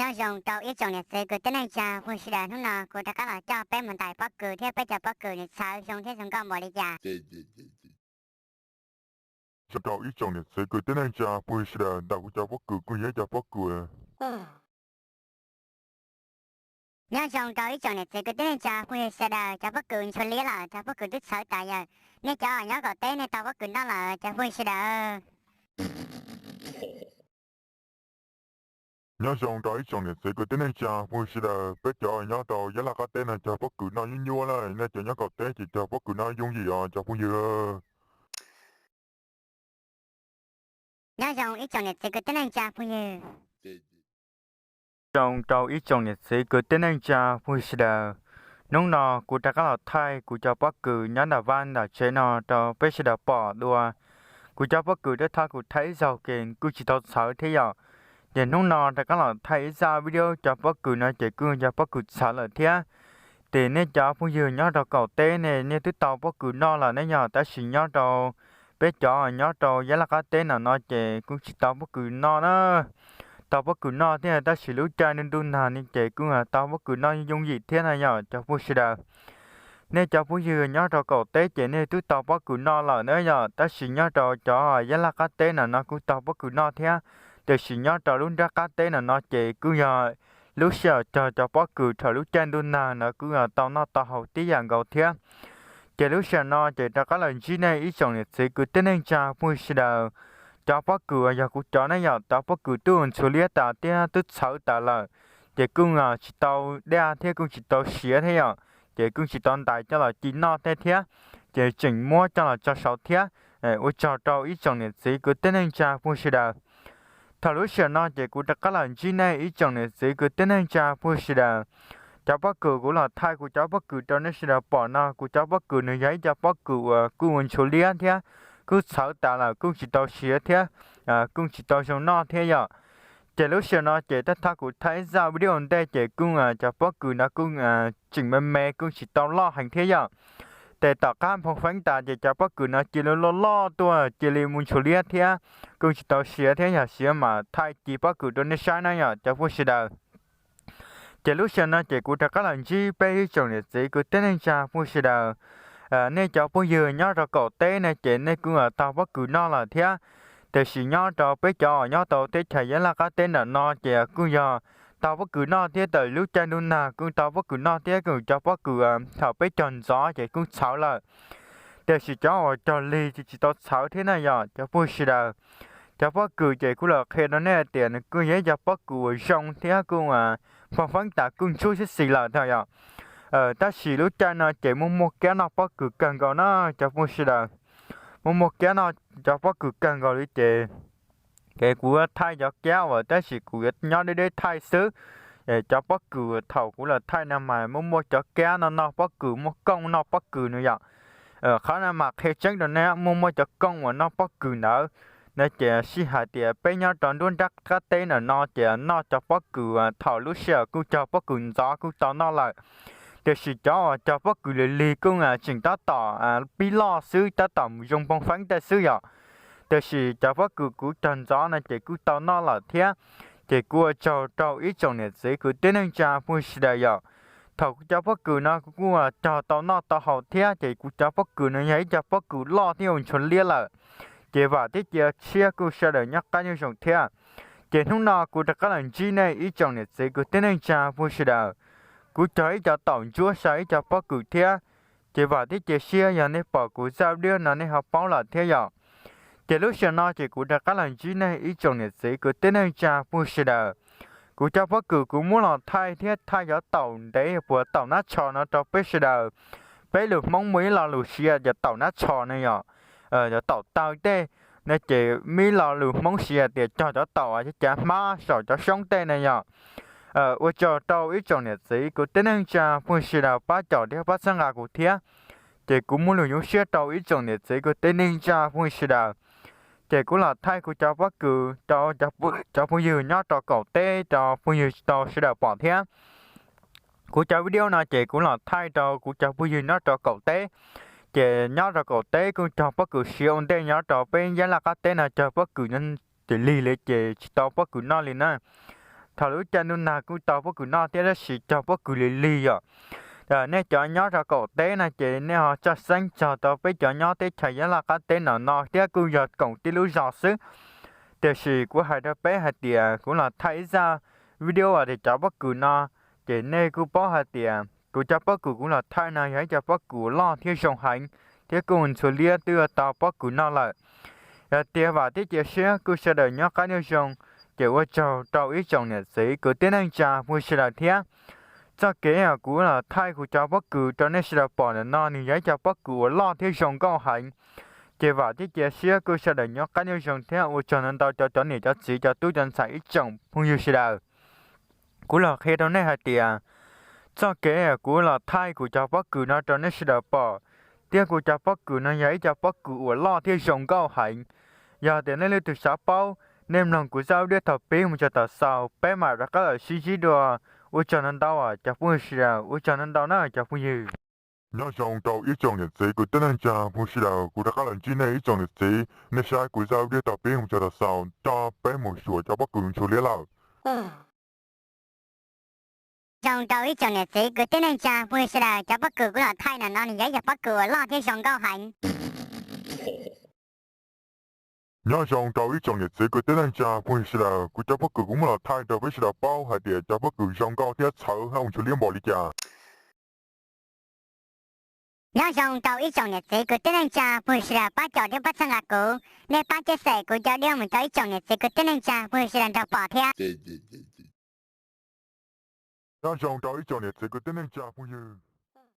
Nyob zoo rau ib tsoom niam txiv kwv tij neej tsa phooj ywg sawv daws, hnub no kuv rov qab los coj peb mus ntais pob kws thiab peb cov pob kws nws txhawv zoo thiab zoo nkauj npaum li cas. Nyob zoo rau ib tsoom niam txiv kwv tij neej tsa phooj ywg sawv daws, ntawm kuv cov pob kws kuj yog ib cov pob kws Nyob zoo rau ib tsoom niam txiv kwv tij neej tsa phooj ywg sawv daws, cov pob kws ntshua liab lawm, cov pob kws twb txhawv tas yawm. Nej cov nyob qaum teb nej tau pob kws noj lawm cov phooj ywg sawv daws. Nyob zoo rau ib tsoom niam txiv kwv tij neej tsa phooj ywg sawv daws, peb cov nyob rau Yab Laj qab teb no cog pob kws noj nyuaj nyuaj lawm, nej cov nyob qaum teb ces cog pob kws noj yooj yim os cov phooj ywg. Nyob zoo ib tsoom niam txiv kwv tij neej tsa phooj ywg. Zoo rau ib tsoom niam txiv kwv tij neej tsa phooj ywg sawv daws, hnub no kuv rov qab los thaij kuv cov pob kws nyob nram vaj nram tsev no rau peb sawv daws pom dua. Kuv cov pob kws twb thaij kuv thaij ib zaug ces kuj tsis tau txhawv thiab yom. Ces hnub no rov qab los thaij ib zaj video cov pob kws no ces kuj cov pob kws txhawv lawm thiab. Ces nej cov phooj ywg nyob rau qaum teb ne nej twb tau pob kws noj lawm ne yog, tab sis nyob rau peb cov nyob rau Yab Laj qab teb no no ces kuj tsis tau pob kws noj na. Tau pob kws noj thiab tab sis lub caij ntuj nag ni ces kuj tau pob kws noj yooj yim thiab na yom cov phooj ywg sawv daws. Nej cov phooj ywg nyob rau qaum teb ces nej twb tau pob kws noj lawm na yom, tab sis nyob rau cov Yab Laj qab teb no no kuj tau pob kws noj thiab. Tiam sis nyob rau lub nrab qab teb no no ces kuj yog lub sij hawm cog cov pob kws thaum lub caij ntuj nag no kuj yog tau noj tau haus tib yam nkaus thiab. Ces lub sij hawm no ces rov qab los ntsib nej ib tsoom niam txiv kwv tij neej tsa phooj ywg sawv daws. Cov pob kws yog kuv cov ne yom, cov pob kws twb ntxhuav liab tas thiab twb txhawv tas lawm, ces kuj tsis tau daj thiab kuj tsis tau siav thiab yom, ces kuj tsis tau ntais coj los ci noj tej thiab, ces tseem muab coj los tso saud thiab. Ua tsaug rau ib tsoom niam txiv kwv tij neej tsa phooj ywg sawv daws. Thaum lub sij hawm no ces kuv rov qab los ntsib nej ib tsoom niam txiv kwv tij neej tsa phooj ywg sawv daws. Cov pob kws kuv los thaij kuv cov pob kws rau nej sawv daws pom no, kuv cov pob kws nws yog ib cov pob kws uas kuj ua ntxhuav liab thiab kuj txhawv tas lawm kuj tsis tau siav thiab, kuj tsis tau zoo noj thiab yom. Ces lub sij hawm no ces tab thaj kuv thaij ib zaj video ntej ces kuj cov pob kws no kuj tseem me me kuj tsis tau loj heev thiab yom. Ces tom qab nphoo feeb tas ces cov pob kws no cia li loj loj tuaj cia li mus ntxhuav liab thiab kuj tsis tau siav thiab, yog siav mam thaij ci pob kws rau nej saib na yom cov phooj sawv daws. Ces lub sij hawm no ces kuv rov qab los ntsib peb ib tsoom niam txiv kwv tij neej tsa phooj sawv daws. Nej cov phooj ywg nyob rau qaum teb ne ces nej kuj tau pob kws noj lawm thiab. Tiam sis nyob rau peb cov nyob tau teb chaws Yab Laj qab teb ntawm no ces kuj yog tau pob kws noj thiab, thaum lub caij ntuj nag kuj tau pob kws noj thiab, kuj cov pob kws thaum peb cog ntxov ces kuj txhawv lawm. Tiam sis cov uas cog lig ces tsis tau txhawv thiab na yom cov phooj sawv daws. Cov pob kws ces kuv los qhia rau nej hais tias nws kuj yog ib cov pob kws uas zoo thiab kuj nphoo feeb tas kuj ntsuab xib xis lawm thiab yom. Tab sis lub caij no ces muaj muaj kab noj pob kws kawg nkaus na cov phooj sawv daws. Muaj muaj kab noj cov pob kws kawg nkaus li ces, ces kuv thaij cov kab uas tab sis kuv yuav nyob deb deb thaij xwb. Cov pob kws thaum kuv los thaij no mas muaj muaj cov kab no noj pob kws, muaj kooj noj pob kws no yom. Qhov no mas qhia tseeb rau nej, muaj muaj cov kooj uas noj pob kws ntawd. No ces sij hais tias peb nyob rau nruab nrab qab teb ntawm no ces noj cov pob kws thaum lub sij hawm kuj cog pob kws ntxov kuj tau noj lawm. Tiam sis cov uas cog pob kws lig lig kuj tseem tab tom pib loj xwb, tab tom mus zoo nphoo feeb tej xwb yom. Tiam sis cov pob kws kuv cog ntxov no ces kuj tau noj lawm thiab. Ces kuv ua tsaug rau ib tsoom niam txiv kwv tij neej tsa phooj sawv daws yom. Thaum kuv cov pob kws no kuv kuj cog tau noj tau haus thiab, ces kuv cov pob kws no yog ib cov pob kws loj thiab ua ntxhuav liab lawm. Ces vam thiab cia siab kuj sawv daws nyob qab nyob zoo thiab. Ces hnub no kuv rov qab los ntsib nej ib tsoom niam txiv kwv tij neej tsa phooj sawv daws. Kuv cog ib co taum ntsuab saw ib co pob kws thiab. Ces vam thiab cia siab yog nej pom kuv zaj video no nej ho paub lawm thiab yom. Ces lub sij hawm no ces kuv rov qab los ntsib nej ib tsoom niam txiv kwv tij neej tsa phooj sawv daws. Kuv cov pob kws kuv muab los thaij thiab thaij cov taum ntev puas taum nab tsho no rau peb sawv daws, peb lus Hmoob muaj ib lo lus siv tias taum nab tsho ne yom, cov taum taw tej. No ces muaj ib lo lus Hmoob siv tias cog cov taum cav hmab saum cov xyoob tej ne yom. Ua tsaug rau ib tsoom niam txiv kwv tij neej tsa phooj sawv daws pab caum thiab pab txhawb nqa kuv thiab. Ces kuv muaj lus nyuaj siab rau ib tsoom niam txiv kwv tij neej tsa phooj sawv daws. Ces kuv los thaij kuv cov pob kws rau cov phooj ywg nyob rau qaum teb rau phooj ywg tau sawv daws pom thiab. Kuv cov video no ces kuv los thaij rau kuv cov phooj ywg nyob rau qaum teb. Ces nyob rau qaum teb kuj cog pob kws siav ua ntej, nyob rau peb Yab Laj qab teb no cog pob kws ces lig li ces tsis tau pob kws noj li na. Thaum lub caij ntuj nag kuj tau pob kws noj thiab, tab sis cog pob kws lig lig yom. Nej cov nyob rau qaum teb no ces nej ho tso xeeb txog tau peb cov nyob teb chaws Yab Laj qab teb no no thiab, kuj yog koom tib lub zos xwb. Tiam sis kuv hais rau peb hais tias kuv los thaij ib zaj video tias cov pob kws no, ces nej kuj paub hais tias kuv cov pob kws kuv los thaij no yog ib cov pob kws uas loj thiab zoo heev, thiab kuj ntxhua liab twb tau pob kws noj lawm. Yog tias vam thiab cia siab kuj sawv daws nyob qab nyob zoo, ces ua tsaug rau ib tsoom niam txiv kwv tij neej tsa phooj ywg sawv daws thiab. Txoj kev uas kuv los thaij kuv cov pob kws rau nej sawv daws pom ntawm no nws yog ib cov pob kws uas loj thiab zoo nkauj heev. Ces vam thiab cia siab kuj sawv daws nyob qab nyob zoo thiab ua tsaug ntau ntau cov cov niam cov txiv cov tub cov ntxhais ib tsoom phooj ywg sawv daws. Kuv los qhia rau nej hais tias txoj kev kuv los thaij kuv cov pob kws no rau nej sawv daws pom, thiab kuv cov pob kws no yog ib cov pob kws uas loj thiab zoo nkauj heev. Yog tias nej leej twg xav paub, nej mloog kuv zaj video thaum pib mus txog thaum xaus, peb mam rov qab los sib ntsib dua. Ua tsaug ntau ntau cov phooj ywg sawv daws, ua tsaug ntau ntau na cov phooj ywg. Nyob zoo rau ib tsoom niam txiv kwv tij neej tsa phooj ywg sawv daws, kuv rov qab los ntsib nej ib tsoom niam txiv, nej saib kuv zaj video thaum pib mus txog thaum xaus, coj peb mus xyuas cov pob kws ntxhua liab lawm. Zoo rau ib tsoom niam txiv kwv tij neej tsa phooj ywg sawv daws, cov pob kws kuv los thaij ntawm no nws yog ib cov pob kws uas loj thiab zoo nkauj heev. Nyob zoo rau ib tsoom niam txiv kwv tij neej tsa phooj ywg sawv daws, kuv cov pob kws kuv muab los thaij rau peb sawv daws paub hais tias cov pob kws zoo nkauj thiab txhawv hab ua ntxhua liab npaum li cas. Nyob zoo rau ib tsoom niam txiv kwv tij neej tsa phooj ywg sawv daws, pab caum thiab pab txhawb nqa kuv, nej pab share kuv cov video mus rau ib tsoom niam txiv kwv tij neej tsa phooj ywg sawv daws nrog pom thiab. Nyob zoo rau ib tsoom niam txiv kwv tij neej tsa phooj ywg.